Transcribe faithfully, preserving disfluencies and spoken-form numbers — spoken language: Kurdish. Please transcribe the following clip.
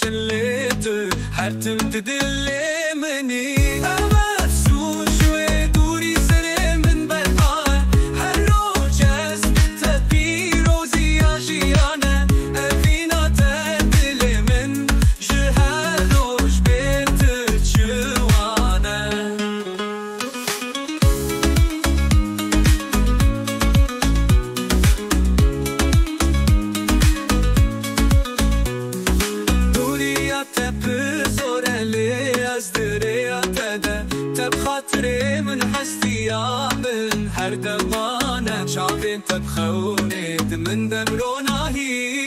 Lê tu her tim di dilê min î. Ev efsûn ji wê dûrî serê min berdaye. Her roj ez bi te pîroziya jiyane. Evîna te dilê min ji her roj bêtir çiwane. Dûriya te pir zor e lê ez di rêya te de. Te bi xatirê min hestiya min her dem mane. Çavên te bi xewnê di min de ronahî.